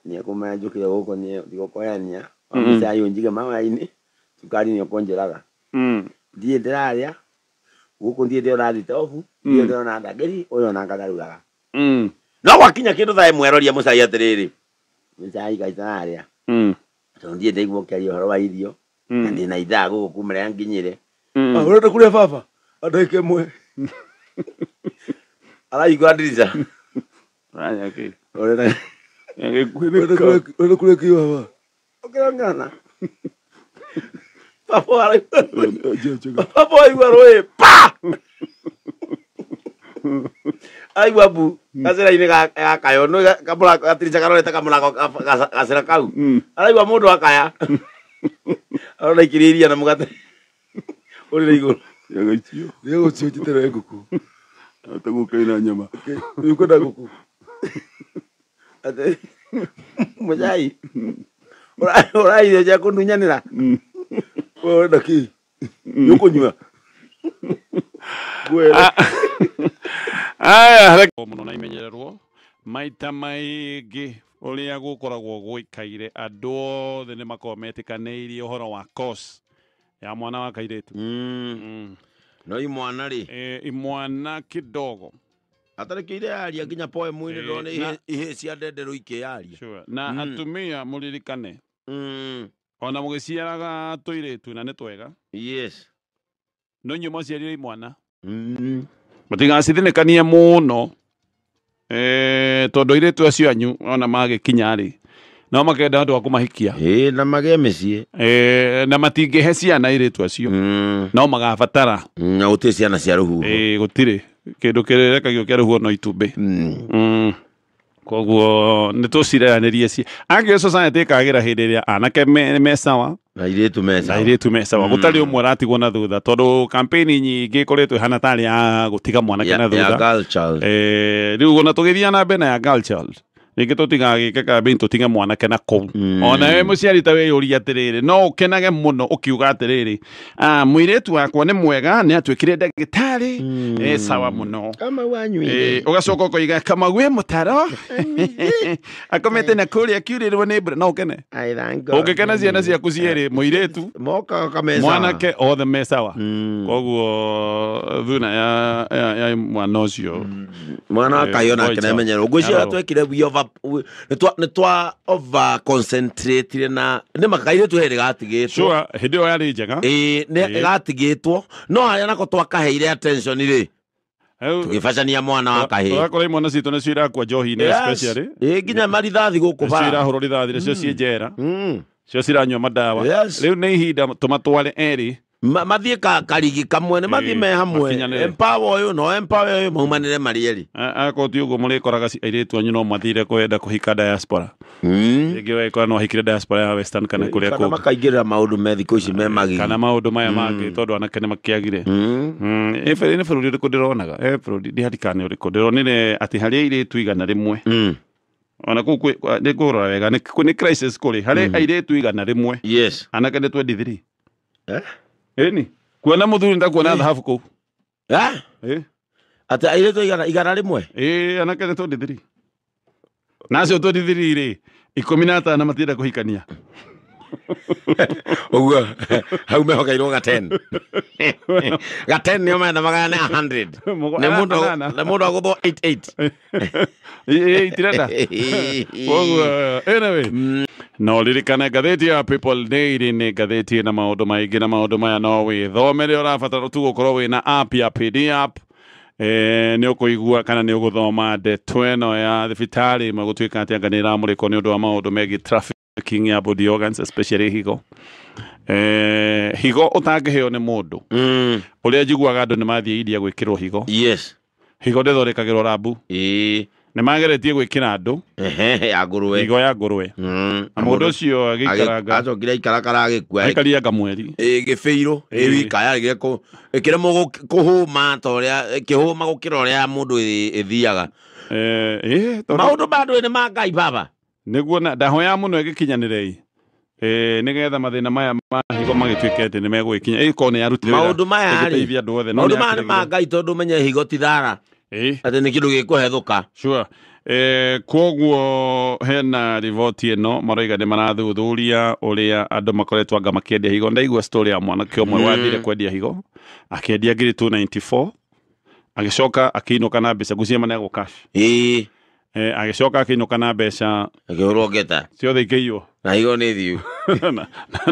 Nĩ ekũmenya njũkire gũkũ niĩ ndigũkoyania. Wamũcai ũnjige mawa-inĩ, cukari nĩ ũkũnjũraga. Ndiĩ ndĩrarĩa, gũkũ ndiĩ ndĩrona thitobu, ndiĩ ndĩrona ndangĩri, ũyũ ona ngatharugaga. No gwakinya kĩndũ thaa 1 aroria mũcai atĩrĩrĩ. Mũcai kaĩ itararĩa. Tondũ ndiĩ ndaigua ũkĩaria ũhoro wa irio. Na ndĩna ithaa gũkũ kuma rĩrĩa nginyire. Ũrenda kũrĩa baba? Ndagĩka 1. Arahingũra ndirica. Raya kĩ. Ũrenda Ũrenda kũrĩa kĩ baba? Ũkĩrongana. Baba araigua. Njega. Baba aigua rũĩ pa. Aigua mbu gacĩra-inĩ gakayo nĩ gatirica karorete kamũrango gacĩra kau. Araigua mũndũ akaya. Arona ikĩria iria na mũgate. Ũrĩrĩ igũrũ. Yagacio. Nĩgũcio njĩterere ngũkũ. Atagũka ina nyama. Nĩ ũkwenda ngũkũ? Atĩ mũcai. Ũrairio cia kũnunyanĩra. We ũrenda kĩ? Nĩ ũkũnyua? Ngwĩre. Aya, mũno na imenyererwo maita maingĩ ũrĩa gũkoragwo gũikaire andũ othe nĩ makoragwo metĩkanĩirie ũhoro wa course ya mwana wa kairĩtu. No imwana rĩ. Imwana kidogo. Atarĩkĩire yaria nginya poem-inĩ ndona ihĩ cia ndenderũ ikĩyaria. Sure. Na atumia mũririkane. Ona mũgĩciaraga tũirĩtu na nĩ twega. Yes. No inyuĩ mwaciarire imwana. Mũtigacithinĩkanie mũno, tondũ airĩtu acio anyu ona magĩkinya rĩ, no makenda andũ a kũmahikia. Ĩĩ, na magĩe mĩciĩ. Na matingĩhe ciana airĩtu acio. No magabatara. Na gũtirĩ ciana cia rũhuho. Gũtirĩ kĩndũ kĩrekagio kĩa rũhuho no itumbĩ. Koguo nĩ tũcireranĩrie ci angĩ society ĩkagĩra hĩndĩ ĩrĩa anake me sawa na airĩtu me na sawa. Airĩtu me sawa, gũtarĩ ũmwe ũratigwo na thutha, tondũ campaign nyingĩ ikoretwo ĩhana tarĩ ya gũtiga mwanake na ya thutha. Girl child. Rĩu ona tũgĩthiĩ na mbere na ya girl child, rĩngĩ tũtigagĩke campaign tũtige mwanake na kũu. Ona we mũciari ta wĩyũrie atĩrĩrĩ, no ũkenage mũno ũkiuga atĩrĩrĩ, mũirĩtu wakwa nĩ mwega, nĩ atuĩkire ndagĩtarĩ, sawa mũno. Kama wanyuire. Ũgacoka ũkoiga Kamau wĩ mũtaro akomete na kũrĩa akiurĩrwo nĩ mbura, no ũkene. I thank God. Ũngĩkena ciana ciaku cierĩ, mũirĩtu moka kameza mwanake, othe me sawa. Koguo thuna ya mwana ũcio. Mwana akayo boy nake child. nemenyerwo ngwĩciria Arorwo. twekire we over nĩ twa over concentrate na nĩ makairĩtu hĩndĩ gatigĩtwo. Sure, hĩndĩ ĩyo yarĩ njega. Ĩĩ, nĩ gatigĩtwo no harĩa nako twakaheire attention rĩ, tũgĩbacania mwana wa kahĩĩ. Tũrakora imwana citũ nĩcio irakua njohi-inĩ especially. Ĩĩ, nginya marithathi gũkũ nĩcio bara. irahũrwo rithathi, nĩcio ciĩ njera, cio ciranyua madawa. Yes. Rĩu nĩ ihinda tũmatware erĩ. Mathiĩ karigi kamwe, nĩ mathiĩ me hamwe. Makinyanĩre. Empower ũyũ no empower ũyũ maumanĩre marĩ erĩ. Akorwo ti ũguo mũrĩkoraga airĩtu anyu no mathire kwenda kũhika diaspora. Rĩngĩ wekora no ahikire diaspora ya Western kana kũrĩa Kana kũngĩ. makaingĩrĩra maũndũ me thikũ ici me magigi. Kana maũndũ maya mangĩ, tondũ anake nĩ makĩagire. Nĩ bũrũri ũrĩkũ ndĩronaga, bũrũri ndihatikane ũrĩkũ ndĩronire atĩ harĩ airĩtu 100, ona kũu nĩ ngũrora wega, nĩ crisis kũrĩ harĩ airĩtu 100, anake nĩ 23. Eh? Ĩni kuona mũthuri nĩtakuona thahabu kũu. Eh? Atĩ airĩtu 100? Ĩĩ, anake nĩ 23, na acio 23 rĩ, 15 matienda kũhikania. Ũguo hau mehokeirwo ga 10, ga 10 nĩo menda magayane 100. Nĩ mũndũ Anana. nĩ mũndũ agũthwo 88. Ĩĩ, itirenda. Koguo anyway, no ririkane ngathĩti ya People Daily nĩ ngathĩti ĩna maũndũ maingĩ, na maũndũ maya no wĩthomere, ũrabatara tu gũkorwo wĩna app ya PD app. Nĩ ũkũigua kana nĩ ũgũthoma ndeto ĩno ya thibitarĩ ĩmwe gũtuĩka atĩ anga nĩ ĩramũrĩkwo nĩ ũndũ wa maũndũ megiĩ trafficking ya body organs, especially higo. Higo ũtangĩheo nĩ mũndũ. Ũrĩa njiguaga andũ nĩ mathiĩ India gwĩkĩrwo higo. Higo ndĩthondekagĩrwo rabu. Nĩ mageretie gwĩkĩra andũ Ehe, ya ngũrwe. Higo ya ngũrwe, na mũndũ ũcio agĩikaranga. Acokire aikarakara agĩkua. Aikaria anga mweri. Ĩ gĩbĩirũ ĩ wika yarĩgire ĩkĩremwo kũhũma ta ũrĩa ĩkĩhũma gũkĩra ũrĩa mũndũ ĩthiaga. Tondũ Maũndũ ma andũ nĩ ma Ngai baba. Nĩguo na ndahoya mũno ĩgĩkinyanĩre, nĩgetha mathĩna maya ma higo magĩtuĩke atĩ nĩ megũgĩkinya, ĩkorwo nĩ yarutire wĩra Maũndũ maya rĩ, ĩgĩteithia andũ othe, no maũndũ nĩ maya nĩ ma yakĩregire. Ngai, tondũ menye higo ti thara atĩ nĩ kĩndũ gĩkũhethũka. Sure. Koguo hena riboti ĩno maroiga nĩ marathuthuria ũrĩa andũ makoretwo anga makĩendia higo. Ndaigua story ya mwanake ũmwe wathire kwendia higo, akĩendia ngiri 294, agĩcoka akĩinũka na mbeca ngũcia maneagwo cash. Agĩcoka akĩinũka na mbeca Akĩhũrwo ngeta. Ciothe ikĩiywo. Na higo nĩ thiu.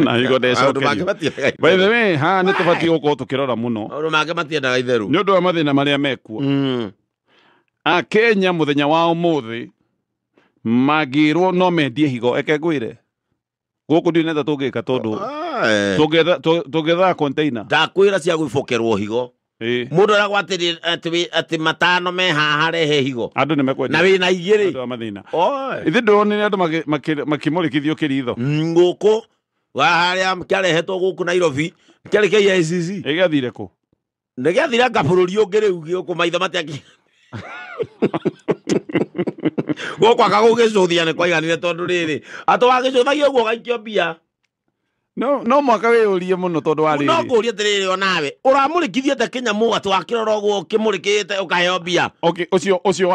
Na higo Maũndũ make ndecokerio. matiendaga By the itherũ. way, haha nĩ tũbatiĩ gũkorwo tũkĩrora mũno Maũndũ make matiendaga itherũ. nĩ ũndũ wa mathĩna marĩa mekuo. Akenya mũthenya wa ũmũthĩ mangĩrwo no mendie higo, eke ngwĩre gũkũ ndirĩ neta tũngĩka, tondũ tũngĩethaga container. Ndakwĩra cia gwĩbokerwo higo. Mũndũ aragwo atĩ matano me haha, rehe higo. Andũ nĩ mekwendia. Na wĩna igĩrĩ. Andũ a mathĩna. Oi. Ithe ndĩronire andũ makĩmũrĩkithio kĩritho. Gũkũ wa harĩa kĩarehetwo gũkũ Nairobi kĩarĩ kĩa EACC. Ĩgĩathire kũ? Nĩ gĩathire anga bũrũri ũngĩ rĩu gũkũ maitho matiaki gũkũ anga gũgĩcũthia nĩ kwaiganire, tondũ rĩrĩ atĩ wagĩcũthagia ũguo ũgaikio mbia. No mwaka wĩyũrie mũno tondũ wa No rĩrĩ. Ngũrie atĩrĩrĩ, onawe ũramũrĩkithia ta kĩnyamũ atĩ wakĩrora ũguo ũkĩmũrĩkĩte ũkaheo mbia? Okay,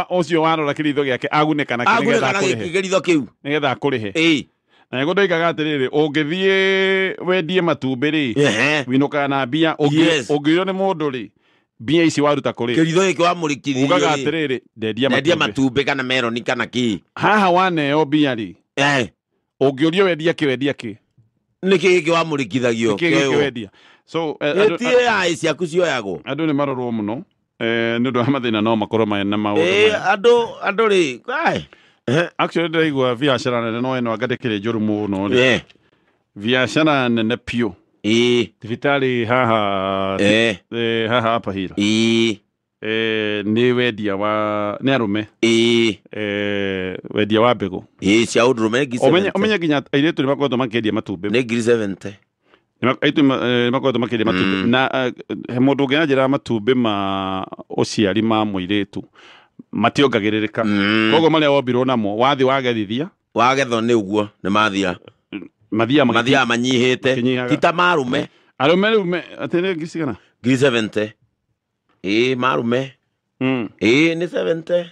ũcio warora kĩritho gĩake agunĩka nakĩ nĩgetha Agunĩka na akũrĩhe? Kĩritho kĩu. Nĩgetha akũrĩhe. Ĩĩ. Na nĩguo ndoigaga atĩrĩrĩ, ũngĩthiĩ wendie matumbĩ rĩ, winũkaga na mbia. Ũngĩũrio nĩ mũndũ rĩ, mbia ici waruta kũrĩ? Kĩritho gĩkĩ wamũrĩkithirio Ugaga rĩ, atĩrĩrĩ, ndendia ndendia matumbĩ. Matumbĩ kana meroni kana kĩ. Haha waneo mbia rĩ, ũngĩũrio wendia kĩ, wendia kĩ? Nĩ kĩ gĩkĩ wamũrĩkithagio? Nĩkĩ gĩkĩ Kĩoywo? wendia? So Ti AI ciaku cioyagwo. Andũ nĩ marorwo mũno nĩ ũndũ wa mathĩna no makorwo mena maũndũ maya. Andũ rĩ ai. Actually ndĩraigua biacara nene no ĩno anga ndĩkĩrĩ njũru mũno rĩ. Biacara nene piũ. Thibitarĩ haha haha Upper Hill. Nĩ wendia wa nĩ arũme. Wendia wa mbegũ. Cia ũndũrũme ngiri 70. Ũmenye nginya airĩtu nĩ makoretwo makĩendia matumbĩ. Nĩ ngiri 70. Airĩtu nĩ makoretwo makĩendia matumbĩ. Na he mũndũ ũngĩ anjĩra matumbĩ ma ũciari ma mũirĩtu mationgagĩrĩrĩka. Koguo marĩa wombirwo namo wathi wagethithia. Wagethwo nĩ ũguo nĩ mathia. Mathiaga manyihĩte. Ti ta marume. Arũme rĩu atĩ nĩ ngiri cigana? Ngiri 70. Marume. Nĩ 70.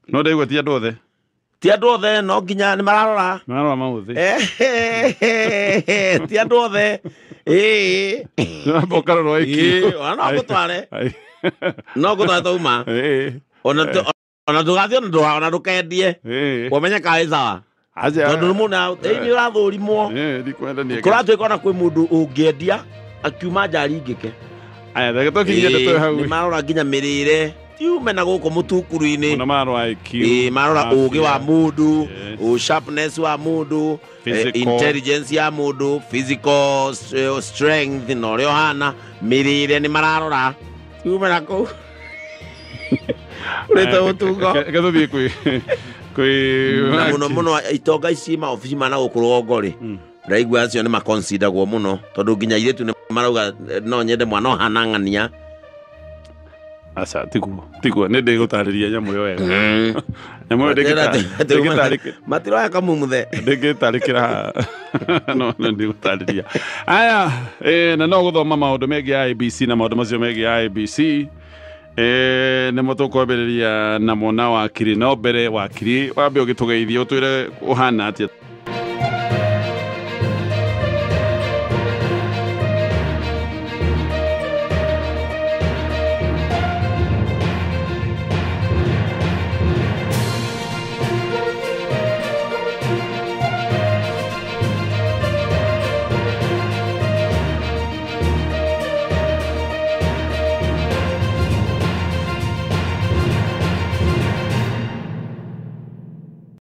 No ndaigua ti andũ othe. Ti andũ othe no nginya nĩ mararora. Mararora maũthĩ. Ti andũ othe. Namba ũkarorwo IQ. Ona no ngũtware. No ngũtware tauma. Ona ndũgathiĩ ona ndũkendie. Ũmenye kana wĩ sawa. Tondũ nĩ mũndũ nĩ ũrathũrimwo. Kũratuĩka ona kwĩ mũndũ ũngĩendia akiuma nja aringĩke. Aya, reke tũkinyie ndeto hau. Nĩ marora nginya mĩrĩre. Tiume na gũkũ mũtukuru-inĩ. Ona marora IQ. Marora ũgĩ wa mũndũ, sharpness wa mũndũ, intelligence ya mũndũ, physical strength na ũrĩa ũhana, mĩrĩre nĩ mararora. Tiume na kũu. Ũrĩte ũtungo. Reke tũthiĩ kwĩ na mũno mũno itonga ici maobici ma na gũkũ rũgongo rĩ. Ndaigua acio nĩ maconsideragwo mũno tondũ nginya airĩtu nĩ marauga no nyende mwana ũhana ng'ania. Aca tiguo nĩ ndĩgũtarĩria nyamũ ĩyo wega. Nyamũ ĩyo matiroya kamumuthe. Ndĩngĩtarĩkĩra no ndĩgũtarĩria. Aya, na no gũthoma maũndũ megiĩ IEBC na maũndũ macio megiĩ IEBC. Nĩmo tũkwambĩrĩria namo na wakiri no mbere wakiri wambe ũgĩtũgeithia ũtwĩre ũhana atĩa.